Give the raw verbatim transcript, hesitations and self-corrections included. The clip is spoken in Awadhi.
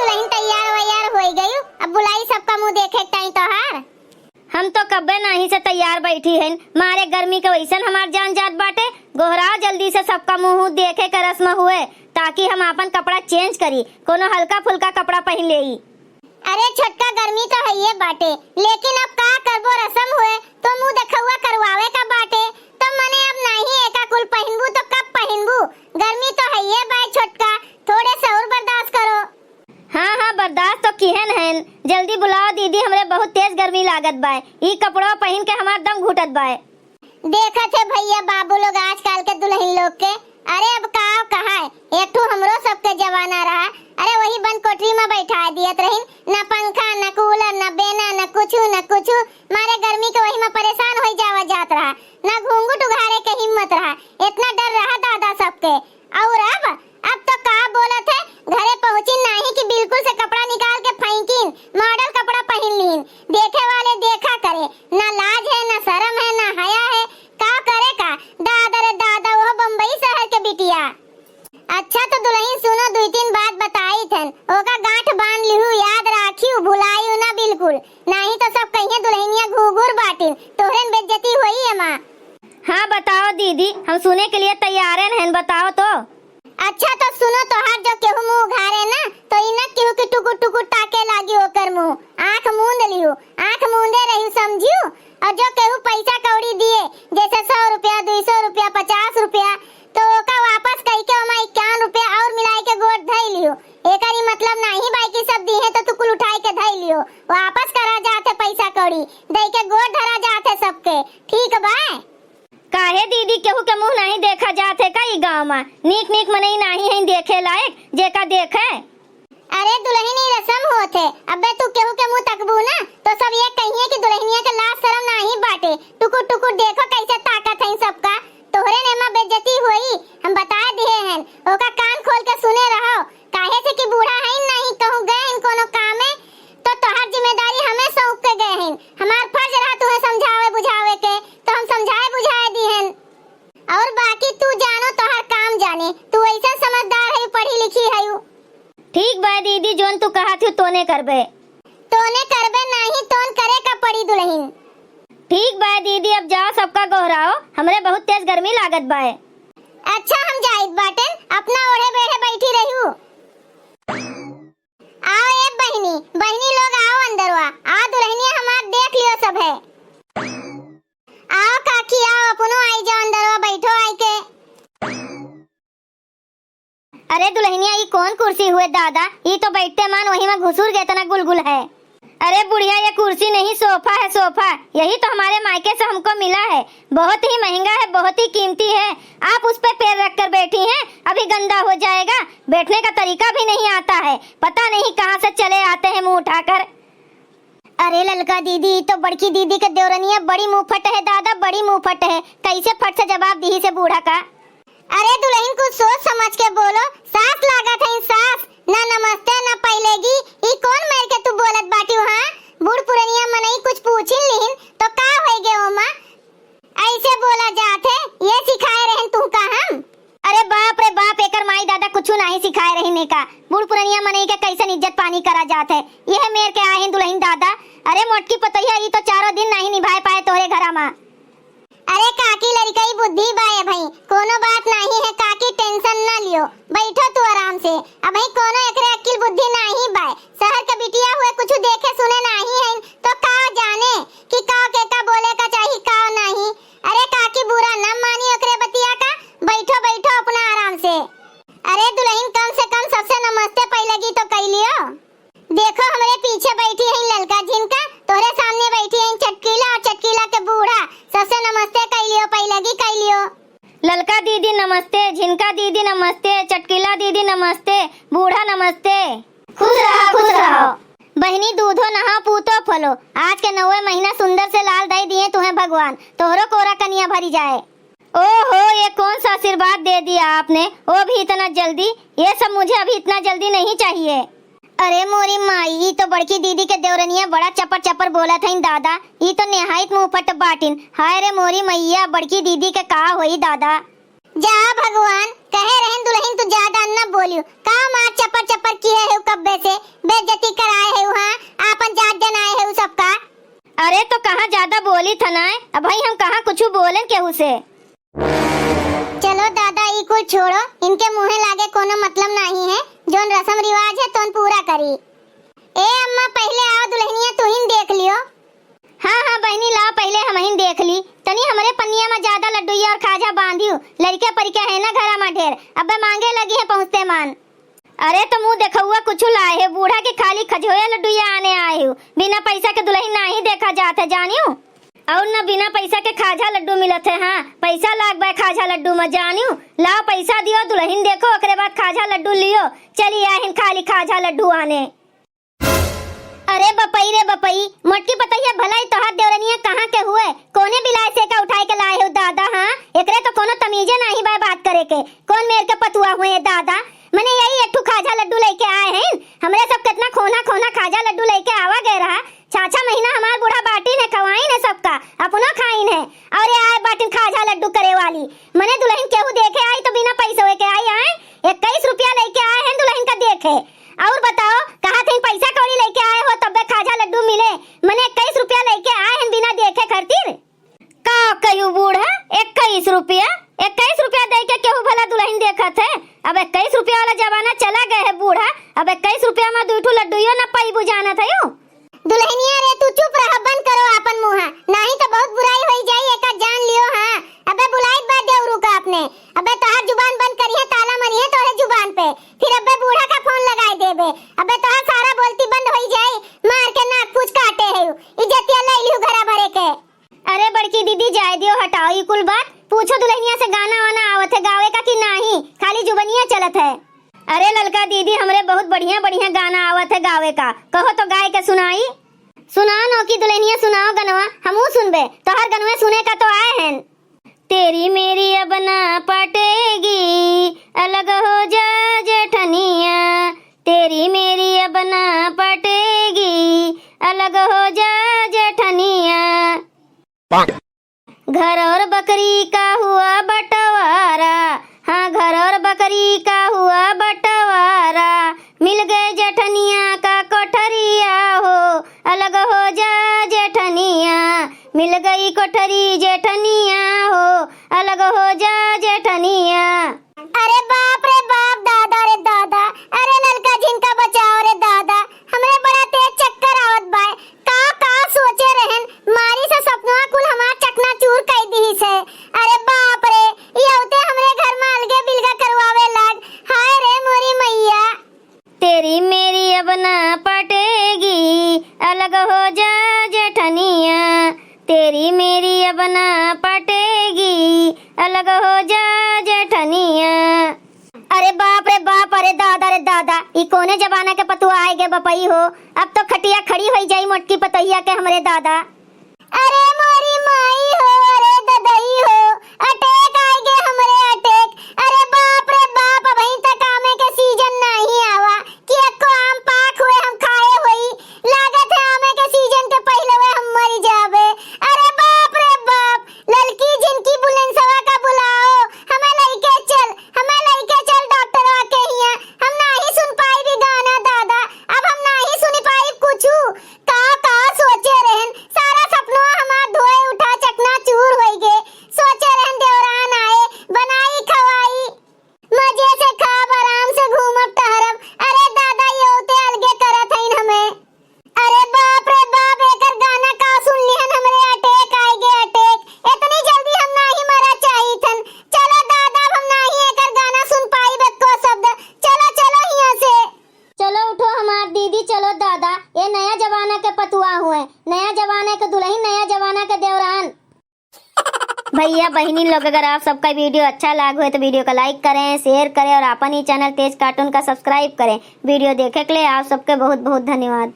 दुलहिन तैयार वैयार होइ गयू, अब बुलाई सबका मुँह देखे के ताईं तोहार। हम तो कब्बे नाहीं से तैयार बैठी हइन, मारे गर्मी के वैसन हमार जान जात बाटे। गोहराव जल्दी से, सबका मुँह देखे के रस्म हुए, ताकि हम आपन कपड़ा change करी, कोनो हल्का फुल्का कपड़ा पहिन लेई। अरे छोटका, गर्मी तो हइये बाटे, लेकिन अब का करबो, रस्म हुए तो मुँह देखउआ करवावे का बाटे। तो मने अब नाहीं एका कुल पहिनबू तो कब पहिनबू? गर्मी तो हइये बाय छोटका, थोड़े से और बर्दाश्त करो। हाँ, हाँ, बर्दाश्त तो किहन हन। जल्दी बुलाओ दीदी, हमरे बहुत तेज गर्मी लागत बाय। ई कपड़वा पहिन के हमार दम घुटत बाय। देखत है भइया बाबू लोग आजकल के दुलहिन लोग के। अरे अब का कहा है, एक ठो हमरो सबके जमाना रहा। अरे वही बंद कोठरी में बैठा दियत रहिन, न पंखा, न cooler, न बेना, न कुछु, न कुछु। मारे गर्मी के वही में परेशान होइ जावा जात रहा, न घूंघट उघारे के हिम्मत रहा। इतना डर रहा दादा सबके। और अब, अब तो का बोलत है, घरे पहुँची नाहीं कि बिल्कुल से कपड़ा निकाल के फेंकिन, model कपड़ा पहिन लीन। देखे वाले देखा करे, ना लाज है, ना शरम है, ना हया है, का करे का? दादा रे दादा, वो बम्बई शहर के बिटिया। अच्छा तो दुलहिन सुनो, दुइ तीन बात बताई थन, ओका गांठ बांध लिहू, याद राखियो, भुलाइयो ना बिल्कुल, नाहीं तो सब कहिए दुलहिनिया घूघूर बाटिन, तोहरेन बेइज्जती होई एमा। हाँ बताओ दीदी, हम सुने के लिए तैयार हैं, बताओ तो। अच्छा तो सुनो, तोहार जो केहू मुँह उघारे ना, तो ई ना केहू के टुकुर टुकुर ताके लागी ओकर मुँह। आँख मूंद लिहू, आँख मूंदे रहियो, समझियो। और जो केहू पैसा कौड़ी दिए, जैसे सौ रुपया, दुई सौ रुपया, पचास रुपया, तो ओका वापस कई के ओमा इक्यावन रुपया और मिलाई के गोड़ धई लिहू। एकर ई मतलब नाहीं बाय कि सब दिहे तो तू कुल उठाई के धई लियो। वापस करा जात है पैसा कौड़ी, दई के गोड़ धरा जात है सबके। ठीक बाय? काहे दीदी, केहू के मुँह नाहीं देखा जात है का ई गाँव मा? नीक नीक मनई नाहीं हैं देखे लायक, जेका देखे। अरे दुलहिन, ई रसम होत है, अबे तू केहू के मुँह तकबू ना, तो सब ये कहिए कि दुलहिनिया के लाज शरम नाहीं बाटे। टुकुर टुकुर देखो कैसे ताकत हैं सबका, तोहरे ने एमा बेइज्जती होई, हम बता दिहे हैं, ओका कान खोल के सुने रहो। काहे से कि बूढ़ा हइन, नाहीं कहूँ गए हइन कोनो कामे, तो तोहार जिम्मेदारी हमें सौंप के गए हइन। हमार फर्ज रहा तुहें समझावे बुझावे के, तो हम समझाए बुझाए दिहन। और बाकी तू जानो, तोहार काम जाने, तू ऐसा समझदार है, पढ़ी लिखी है। ठीक बा दीदी, जोन तू कहत हो तोने करबे। तोने करबे नाहीं, तोन करे का पड़ी दुलहिन। ठीक बा दीदी, अब जाओ सबका गोहराओ, हमरे बहुत तेज गर्मी लागत बाय। अच्छा हम जाइत बाटेन, अपना ओढ़े बेढ़े बैठी रहियो। आओ ए बहिनी, बहिनी लोग आओ अंदरवा, आओ दुलहिनिया हमार देख लियो सब है। आओ काकी आओ, अपनो आई जाओ अंदरवा, बैठो आई के। अरे दुलहिनिया, ई कौन कुर्सी हुए दादा? ई तो बैठते मान वही मा घुसुर गए, इतना गुलगुल है। अरे बुढ़िया, ये कुर्सी नहीं, सोफा है, सोफा। यही तो हमारे मायके से हमको मिला है। बहुत ही महंगा है, बहुत ही कीमती है। आप उस पे पैर रख कर बैठी हैं, अभी गंदा हो जाएगा। बैठने का तरीका भी नहीं आता है, पता नहीं कहाँ से चले आते हैं मुँह उठाकर। अरे ललका दीदी, ई तो बड़की दीदी के देवरनिया बड़ी मुँहफट है दादा, बड़ी मुँहफट है। कैसे फट से जवाब दिहिस बूढ़ा का? अरे दुलहिन, कुछ सोच समझ के बोलो, सास लागत है सास। ना नमस्ते ना पैलेगी, ई कौन मर के तू बोलत बाटिउ हाँ? बूढ़ पुरनिया मनई कुछ पूछिन लिहिन तो का होई गे ओमा? ऐसे बोला जात है, ये सिखाए रहन तुहका हम? अरे बाप रे बाप, एकर माई दादा कुछु नाहीं सिखाए रहिन एका। बूढ़ पुरनिया मनई के कैसन इज्जत पानी करा जात है, यह मेर के आहिन दुलहिन दादा। अरे मोटकी पतोहिया, ई तो चारों दिन नाहीं निभाए पाए तोहरे घरा मा। अरे काकी, लड़कई बुद्धि बा ए भाई, कोनो बात नाहीं है काकी, tension ना लियो, बैठो तू आराम से। अबहीं कोनो एकरे अक्किल बुद्धि नाहीं बा। शहर के बिटिया हुए कुछ देखे सुने नाहीं है, तो का जाने कि का केका बोले का चाही, का नाहीं। अरे काकी, बुरा न मानी ओकरे बतिया का, बैठो बैठो अपना आराम से। अरे दुलहिन, कम से कम सबसे नमस्ते पैलगी तो कई लियो। देखो हमरे पीछे बैठी है ललका झिनका, तोहरे सामने बैठी है चटकीला और चटकीला के बूढ़ा, सबसे नमस्ते कई लियो, पैलगी कई लियो। ललका दीदी नमस्ते, झिनका दीदी नमस्ते, चटकीला दीदी नमस्ते, बूढ़ा नमस्ते। खुश रहा, खुश रहा। बहिनी दूधो नहाओ पूतो फलो, आज के नौवे महीना सुंदर से लाल दई दिए तुहें भगवान, तोहरो कोरा कनिया भरी जाए। ओहो, ये कौन सा आशीर्वाद दे दिया आपने, वो भी इतना जल्दी? ये सब मुझे अभी इतना जल्दी नहीं चाहिए। अरे मोरी माई, ई तो बड़की दीदी के देवरनिया बड़ा चपर चपर बोलत हईन दादा, ई तो नेहाइत मुंहफट बाटिन। हाय रे मोरी मैया, बड़की दीदी के का होई दादा। जा भगवान, कहे रहन दुलहिन तू ज्यादा न बोलियो। का मार चपर चपर किहे हेउ कब्बे से, बेइज्जती कराए हेउ, हाँ, आपन जात जनाए हेउ सबका। अरे तो कहाँ ज्यादा बोली थनाए, अबहीं हम कहाँ कुछु बोलेन केहू से। चलो दादा, ई कुल छोड़ो, इनके मुँहे लागे कोनो मतलब नाहीं है, जौन रसम रिवाज है तौन पूरा करी। ए अम्मा, पहिले आओ दुलहिनिया तुहिन देख लियो। हाँ, हाँ बहिनी, लाओ पहिले हमहिन देख ली। तनी हमरे पन्निया मा ज्यादा लड्डुइया और खाजा बाँधियो, लड़के परिके है ना घरा मा ढेर, अब्बे माँगे लगी है पहुँचते मान। अरे तो मुँह देखउआ कुछु लाए हेउ, बूढ़ा के खाली खजोया लड्डुइया आने आए हेउ, बिना पैसा के दुलहिन नाहीं देखा जात है जानियो। और न बिना पैसा के खाजा लड्डू मिलत है, हाँ पैसा लाग बा खाजा लड्डू मा जानियो। लाओ पैसा दियो, दुलहिन देखो, ओकरे बाद खाजा लड्डू लियो। चली आहिन खाली खाजा लड्डू आने। अरे बपई रे बपई, मोटकी पतोहिया, भला ई तोहार देवरनिया कहाँ के हुए? कौने बिलाय से का उठाए के लाए हो दादा? हाँ, एकरे तो कोनो तमीजे नाहीं बा बात करे के। कौन मेर के पतुआ हुए दादा? मने यही एक ठो खाजा लड्डू लइके आए हैं। हमरे सब कितना खोना खोना खाजा लड्डू लइके आवा गए रहा। छाछा महीना हमार बूढ़ा बाटिन है, खवाइन है सबका, अपनो खाइन है। और ये आए बाटिन खाजा लड्डू करे वाली। मने दुलहिन केहू देखे आई तो बिना पैसवे के आई, आए इक्कीस रुपया लइके आए हैं दुलहिन का देखे। और बताओ, कहा थे पैसा कौड़ी लइके आए हो तब्बे खाजा लड्डू मिले, मने इक्कीस रुपया लइके आए हैं बिना देखे खातिर। का कहियो बूढ़ा, इक्कीस रुपया, इक्कीस रुपया दे के केहू भला दुलहिन देखत है? अब इक्कीस रुपया वाला जमाना चला गए है बूढ़ा, अब इक्कीस रुपया मा दुइ ठो लड्डुइयो ना पइबू जानत है यू। दुलहिनिया रे, तू चुप रह, बंद करो आपन मुँहा, नाहीं तो बहुत बुराई होई जाई, एका जान लियो। हाँ, अबे बुलाइत बा देवरू का अपने, अबे तोहार जुबान बंद करिहे, ताला मरिहे तोहरे जुबान पे, फिर अबे बूढ़ा का फोन लगाई देबे, अबे तोहार सारा बोलती बंद होई जाई, मार के नाक पूछ काटे है, इज्जतिया ले लियो घरा भरे के। अरे बड़की दीदी, जाए दियो, हटाओ ई कुल बात। पूछो दुलहिनिया से, गाना वाना आवत है गावे का कि नाहीं, खाली जुबनिया चलत है। अरे ललका दीदी, हमरे बहुत बढ़िया बढ़िया गाना आवत है गावे का, कहो तो गाए के सुनाई। सुनाओ नौकी दुलहिनिया, सुनाओ गनवा, हमहू सुनबे, तोहर गनवे सुने का तो आए हैं। तेरी मेरी अब ना पटेगी, अलग हो जा जेठनिया, तेरी मेरी अब ना पटेगी, अलग हो जा जेठनिया। घर और बकरी का हुआ बंटवारा, हाँ, घर और बकरी का हुआ बंटवारा, मिल गए जेठनिया का कोठरिया हो, अलग हो जा जेठनिया, मिल गई कोठरी जेठनिया हो, अलग हो जा जेठनिया। अरे बाप रे बाप, दादा रे दादा, अरे ललका झिनका बचाओ रे दादा, हमरे बड़ा तेज चक्कर आवत बाय। का का सोचे रहन, मारी से सपनवा कुल हमार चकनाचूर कई दिहिस है। अरे बाप रे, ई अवते हमरे घर मा अलगे बिलगा करवावे लाग। हाय रे मोरी मैया। तेरी मेरी अब ना पटेगी, अलग हो जा जेठनिया, तेरी मेरी अब ना पटेगी, अलग हो जा जेठनिया। अरे बाप रे बाप, अरे दादा रे दादा, ई कौने जमाना के पतुआ आए गे बपई हो। अब तो खटिया खड़ी होई जाई मोटकी पतोहिया के हमरे दादा। अरे मोरी माई हो, अरे ददई हो, अटैक आए गे हमरे अटैक। अरे बाप रे बाप, अबहीं तक आमे के सीजन नाहीं आवा कि एको आम पाक हुए हम खाए होई। लागत है आमे के सीजन के पहिले हुए हम मरी जाबे। अरे बाप रे बाप, ललकी झिनकी बुलेंसवा का बुलाओ, हमें लइके चल, हमें लइके चल डॉक्टरवा के हियाँ। हम नाहीं सुन पाइबी गाना दादा, अब हम नाहीं सुनी पाइब कुछु। का का सोचे रहन, सारा सपनवा हमार धोए उठा चकनाचूर होई गे। सोचे रहन देवरान आए, बनाई खवाई, मजे से खाब, आराम से घूमब टहरब। अरे दादा, ये होते अलगे करत हईन हमें। अरे बाप रे बाप, एकर गाना का सुन लिहन, हमरे अटैक आए गे अटैक। इतनी जल्दी हम नाहीं मरा चाहित हन। चलो दादा, अब हम नाहीं एकर गाना सुन पाइब एको शब्द। चलो, चलो हियाँ से। चलो उठो हमार दीदी, चलो दादा, ये नया जमाना के पतुआ हुए, नया जमाना के दुलहिन, नया जमाना के देवरान। भइया बहिनी लोग, अगर आप सबका video अच्छा लाग होए तो video का like करें, share करें और आपन ही channel तेज cartoon का subscribe करें। Video देखे के लिए आप सबके बहुत बहुत धन्यवाद।